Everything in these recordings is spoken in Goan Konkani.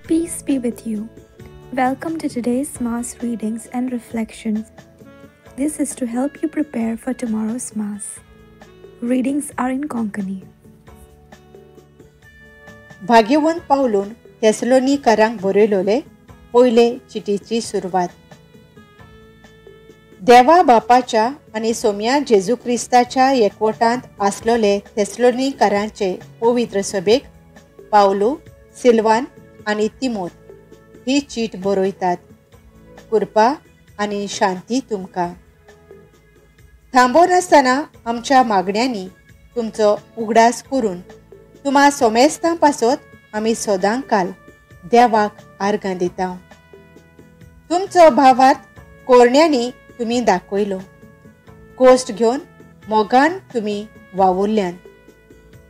Peace be with you. Welcome to today's Mass readings and reflections. This is to help you prepare for tomorrow's Mass. Readings are in Konkani. भाग्यवंत पावलून थेसलोनिकरांक बरयलोले पयले चिटीची सुरवात. देवा बापाच्या आनी सोम्या जेजू क्रिस्ताच्या एकवटांत आसलोले थेसलोनिकरांचे पवित्र सभेक पावलू, सिल्वान आनी तिमोत ही चीट बरयतात. कृपा आनी शांती तुमकां. थांबोनासतना आमच्या मागण्यांनी तुमचो उगडास करून तुमा सोमेस्तां पासत आमी सदां काल देवाक आर्गां दिता. तुमचो भावार्थ कोरण्यांनी तुमी दाखयलो, कोश्ट घेवन मोगान तुमी वावुरल्यान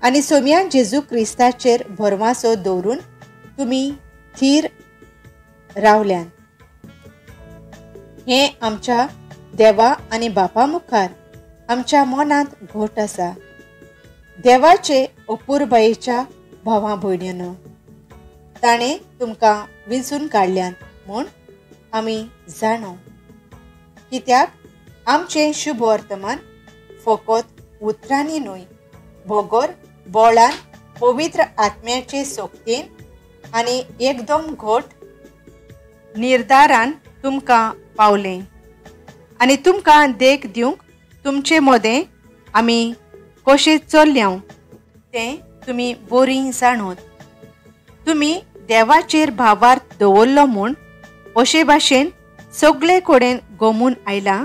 आनी सोम्या जेजू क्रिस्ताचेर भरवासो दवरून तुमी थीर रावल्यान. हें आमच्या देवा आनी बापा मुखार आमच्या मनांत घट आसा. देवाचे अपुरबायेच्या भावा भयणीनो, ताणें तुमकां विंचून काडल्यात म्हूण आमी जाणो. कित्याक आमचें शुभ वर्तमान फकत उतरांनी न्हय, बगर बळान, पवित्र आत्म्याचे शक्तीन आनी एकदम घट निर्धारान तुमकां पावलें. आनी तुमकां देख दिवंक तुमचे मदें आमी कशें चल्ल्या तें तुमी बरीं जाणोत. तुमी देवाचेर भावार्थ दवरलो म्हूण अशे भाशेन सगळे कडेन गमून आयलां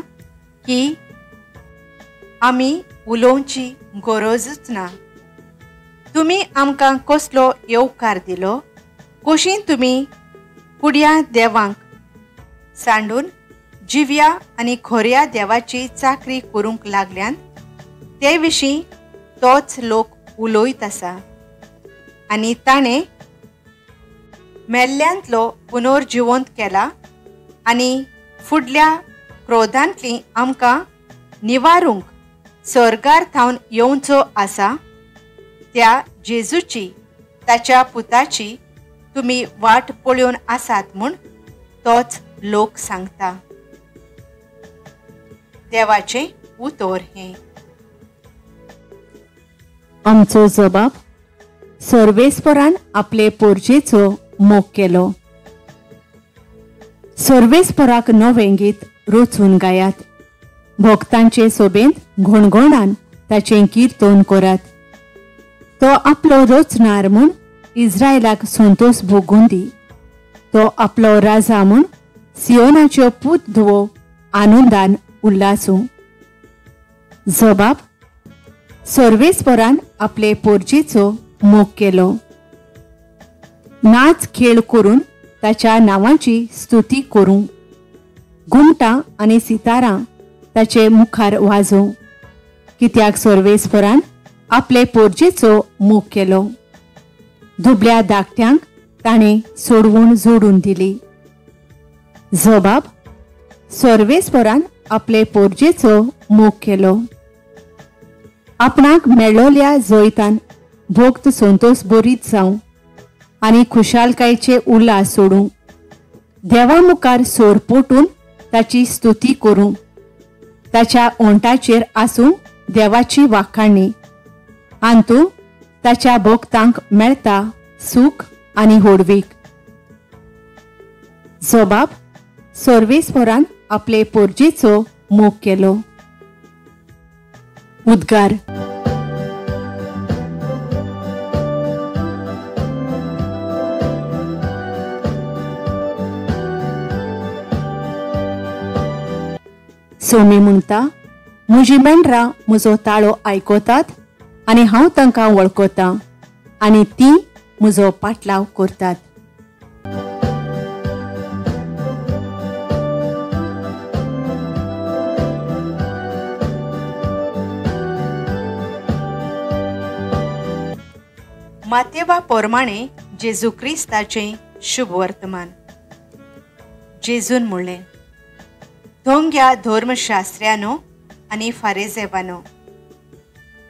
की आमी उलोवची गरजूच ना. तुमी आमकां कसलो येवकार दिलो, कशी तुमी कुडया देवांक सांडून जिव्या आनी खोऱ्या देवाची चाकरी करूंक लागल्यान ते विशीं तोच लोक उलयत आसा. आनी ताणें मेल्ल्यांतलो पुनर्जिवंत केला आनी फुडल्या क्रोधांतली आमकां निवारूंक सर्गार थावन येवचो आसा त्या जेजूची, ताच्या पुताची तुमी वाट पळोवन आसात म्हूण तोच लोक सांगता. देवाचें उतर हें. आमचो जबाब सर्वेस्परान आपले पोरजेचो मोग केलो. सर्वेस्पराक नवें गीत रचून गायात, भक्तांचे सोबेंत घणघणान ताचें किर्तन करात. तो आपलो रचणार म्हूण इस्रायलाक संतोष भोगून दी. तो आपलो राजा म्हूण सियोनाच्यो पूत धुवो आनंदान उल्लासूं. जबाब सर्वेस्परान आपले पोरजेचो मोग केलो. नाच खेळ करून ताच्या नांवाची स्तुती करूं. घुमटां आनी सितारां ताचे मुखार वाजोवं. कित्याक सर्वेस्परान आपले पोरजेचो मोग केलो. दुबल्या धाकट्यांक ताणें सोडवून जोडून दिली. जबाब सर्वेस्परान आपले पोरजेचो मोग केलो. आपणाक मेळोल्या जैतान भोक्त संतोष बरीत जावं आनी खुशालकायेचे उल्हास सोडूं. देवा मुखार सोर पोटून ताची स्तुती करूं. ताच्या ओंठाचेर आसूं देवाची वाखाणी. आंतू ताच्या भक्तांक मेळटा सूख आनी होडवीक. जबाब सर्वेस्परान आपले पोरजेचो मोग केलो. उद्गार. सोमी म्हणटा, म्हजी मेंढरां म्हजो ताळो आयकतात आनी हांव तांकां वळखतां आनी तीं म्हजो पाटलाव करतात. मातेवा पोरमाणे जेजू क्रिस्ताचें शुभ वर्तमान. जेजून म्हणलें, धोंग्या धर्मशास्त्र्यानो आनी फारेजेवानो,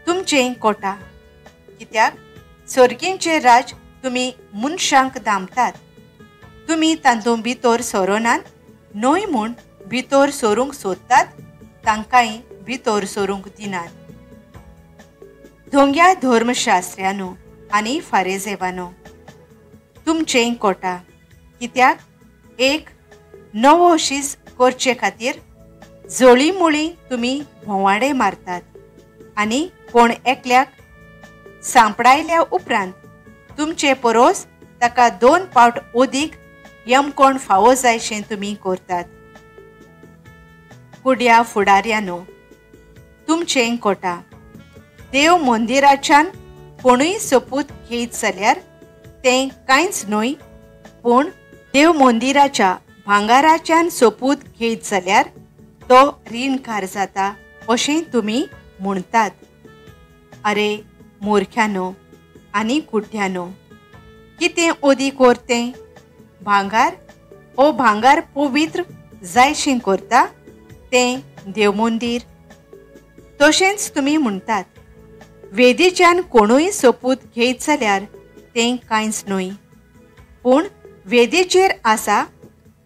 तुमचें कोटा, कित्याक सर्गींचें राज तुमी मनशांक दामतात तुमी तातूंत भितर सरोनात न्हय म्हूण भितर सरूंक सोदतात तांकांय भितर सरूंक दिनात. धोंग्या धर्मशास्त्र्यानो आनी फारेजेवानो, तुमचें कोटा, कित्याक एक नवो शीस करचे खातीर जोळी मुळी तुमी भोंवाडे मारतात आनी कोण एकल्याक सांपडायल्या उपरांत तुमचे परोस ताका 2 पावट ओदीक यमकोण फावो जायशें तुमी करतात. कुड्या फुडाऱ्यानो, तुमचें कोटा, देव मंदिराच्यान कोणूय सोपूत घेयत जाल्यार तें कांयच न्हय, पूण देव मंदिराच्या भांगाराच्यान सोपूत घेयत जाल्यार तो रिणकार जाता अशें तुमी म्हणटात. अरे मोरख्यानो आनी कुड्ड्यानो, कितें ओदीक कोरतें? भांगार ओ भांगार पवित्र जायशें करता तें देवमंदीर. तशेंच तुमी म्हणटात, वेदीच्यान कोणूय सोपूत घेयत जाल्यार तें कांयच न्हय, पूण वेदीचेर आसा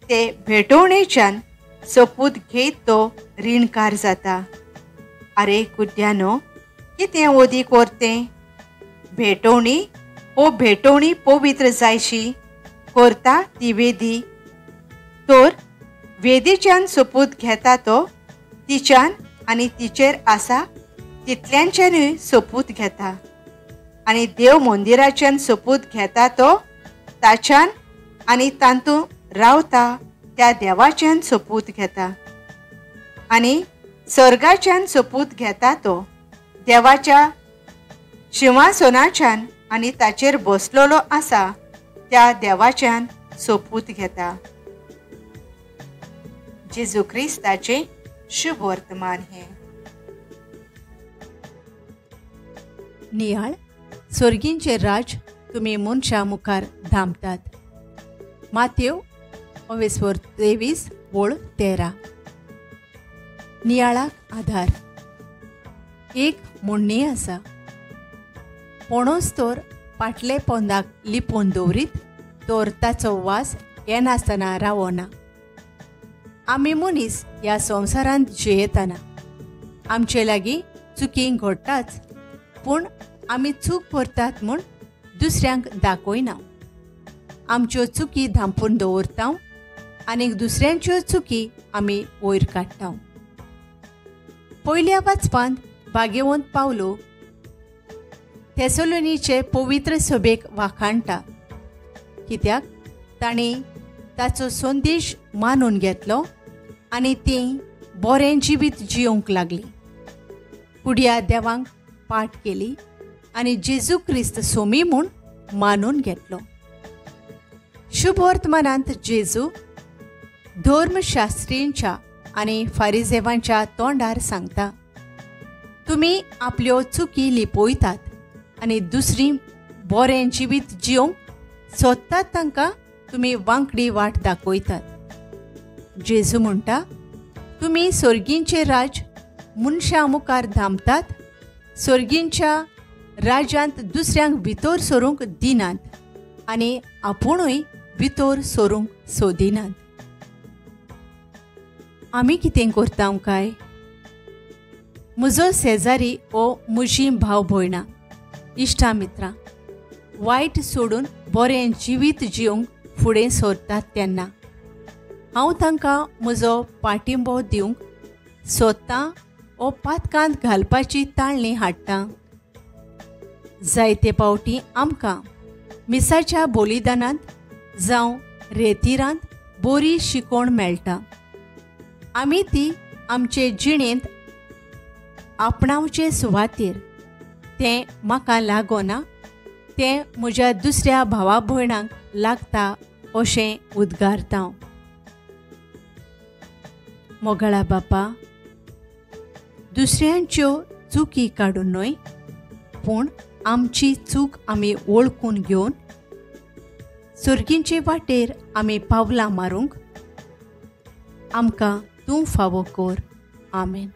ते भेटवणेच्यान सोपूत घेयत तो रिणकार जाता. अरे कुड्ड्यानो, कितें ओदीक कोरतें? भेटवणी ओ भेटवणी पवित्र जायशी करता ती वेदी, तर वेदीच्यान सोपूत घेता तो तिच्यान आनी तिचेर आसा तितल्यांच्यानूय सोपूत घेता, आनी देव मंदिराच्यान सोपूत घेता तो ताच्यान आनी तातूंत रावता त्या देवाच्यान सोपूत घेता, आनी स्वर्गाच्यान सोपूत घेता तो देवाच्या शिंवासनाच्यान आनी ताचेर बसलेलो आसा त्या देवाच्यान सोपूत घेता. जेजू क्रिस्ताचें शुभ वर्तमान हें. नियाळ स्वर्गींचे राज तुमी मनशां मुखार धांपतात. मातेव 23:13. नियाळाक आधार. एक म्हणणी आसा, पणस तर पाटले पोंदाक लिपोवन दवरीत तर ताचो वास येनासतना रावना. आमी मनीस ह्या संवसारांत जियेतना आमचे लागीं चुकी घडटाच, पूण आमी चूक करतात म्हूण दुसऱ्यांक दाखयना. आमच्यो चुकी धांपून दवरता आनी दुसऱ्यांच्यो चुकी आमी वयर काडटा. पयल्या वाचपांत भाग्यवंत पावलो थेसलोनीचे पवित्र सभेक वाखाणटा, कित्याक तांणी ताचो संदेश मानून घेतलो आनी तीं बरें जिवीत जियोवंक लागलीं. कुड्या देवांक पाठ केली आनी जेजू क्रिस्त सोमी म्हूण मानून घेतलो. शुभ वर्तमानांत जेजू धर्मशास्त्रींच्या आनी फारिजेवांच्या तोंडार सांगता, तुमी आपल्यो चुकी लिपयतात आनी दुसरी बरें जिवीत जियोवंक सोदतात तांकां तुमी वांकडी वाट दाखयतात. जेजू म्हणटा, तुमी स्वर्गींचें राज मनशां मुखार धांपतात, स्वर्गींच्या राज्यांत दुसऱ्यांक भितर सरूंक दिनात आनी आपुणूय भितर सरूंक सोदिनात. आमी कितें करता काय? म्हजो शेजारी ओ म्हजीं भाव भयणां, इश्टा मित्रां वायट सोडून बरें जिवीत जिवंक फुडें सरतात तेन्ना हांव तांकां म्हजो पाठिंबो दिवंक सोदतां ओ पातकांत घालपाची ताळणी हाडटा. जायते पावटी आमकां मिसाच्या बलिदानांत जावं रेतिरांत बरी शिकोवण मेळटा. आमी ती आमचे जिणेंत आपणावचे सुवातेर तें म्हाका लागना, तें म्हज्या दुसऱ्या भावा भयणांक लागता अशें उद्गारता. मोगाळा बापा, दुसऱ्यांच्यो चुकी काडून न्हय, पूण आमची चूक आमी वळखून घेवन सर्गींचे वाटेर आमी पावलां मारूंक आमकां तूं फावो कर. आमेन.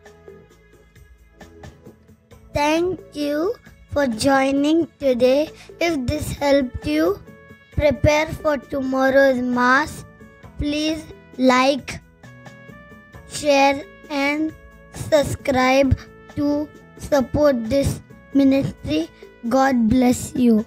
Thank you for joining today. If this helped you, Prepare for tomorrow's Mass. Please like, share and subscribe to support this ministry. God bless you.